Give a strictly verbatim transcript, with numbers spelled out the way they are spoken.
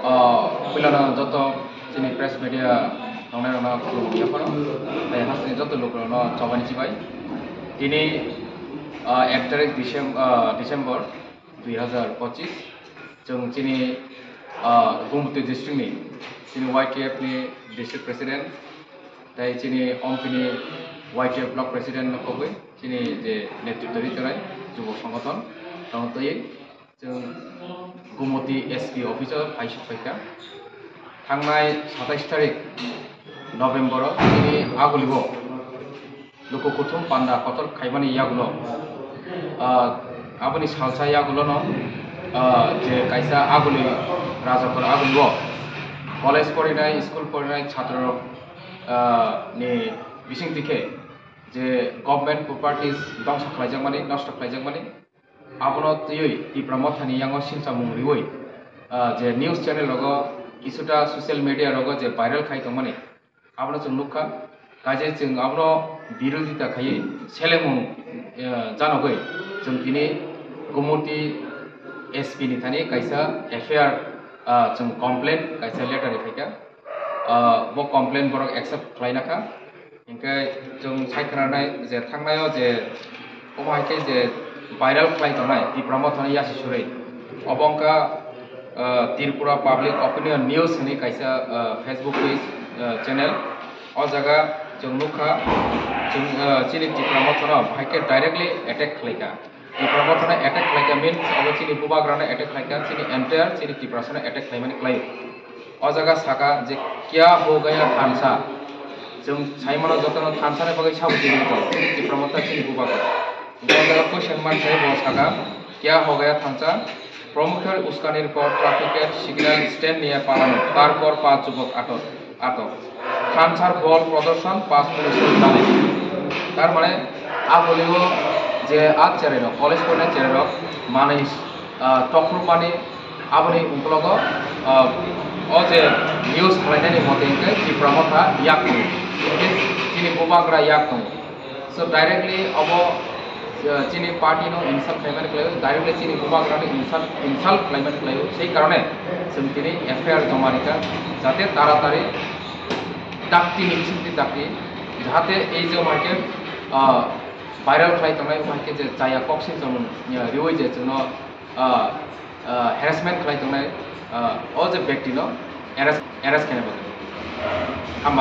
Ah, puilano joto chini press media tongnai rokno khulumung yapharo. Tei hasteni joto lukurokno chobani chibai. Tini, ah, ek tarik Decem-, ah, December dui hazar pochis, chwng chini, ah, Gumoti district ni chini Y T F ni district president, tei chini Ompini Y T F block president no kogwi chini je netritw ri tongnai jubo songothon tongtwi. Chwng Gumoti S P office o phai suk phaikha. Thangnai satais tarik November o chini Agulio luku kuthum panda kotor khaimani yagulo, ah, aboni salsa yagulono, ah, je kaisa Aguli Rajakor Agulio college porinai, school porinai chhatrorok, ah, ni bisingtwi khe je government properties dongsa khlaijakmani, nosto khlaijakmani, abono twiwi Tipra Mothani yango silchamung riwi, ah, je news channel rogo, kisuta social media rogo je viral khai tongmani, abono chwng nukha. Kaje chwng abono birodita khaiwi selemung, ah, janogwi chwng tini Gumoti S P ni thani kaisa F I R, ah, chwng complaint kaisa letter rikhaikha. Ah, bo complaint borok accept khlaina kha. Hinkhe chwng sai khwnanai je thangnaio je omo hai khe je viral khlai tongnai Tipra Mothani yasi surwi. Obo wngkha, ah, Tripura Public Opinion News hwnwi kaisa, ah, Facebook page, ah, channel. O jaga chwng nukha, chwng, ah, chini Tipra Mothano hai khe directly attack khlaikha. Tipra Mothano attack khlaikha means obo chini bubagrano attack khlaikha, chini entire chini Tiprasano attack khlaimani khlaio. O jaga saka je kya ho gaya thansa. Chwng saimano jotono thansa ni bagwi sabo chini ko, chini Tipra Motha chini bubagra. O jaga question mark khai bo saka kya ho gaya thansa. Pramukher uskanir por traffic signal stand niya palano, tarpor paanch jubok atok. Atok. Thansar bol prodorshon pas police dale. Tar mane a bolio je a chererok, college porina chererok, manwi, ah, tokrumani aboni ukologo, ah, o je news khlainani mote hinkhe Tipra Motha yak tongo. Hinkhe chini bubagra yak tongo. So directly obo, uh, chini party no insult khlaimani khlaio, directly chini bubagrano insult, insult khlaimani khlaio. Sei karone chwng tini F I R joma rikha, jate taratari dakti ni bisingtwi dakti, jahate ei je omo hai khe, uh, viral khlai tongnai omo hai khe je chaya kok se chwng, uh, riwi je chwngno, uh, uh, harassment khlai tongnai, uh, o je byakti no arrest, arrest khaina bagwi. Hambai.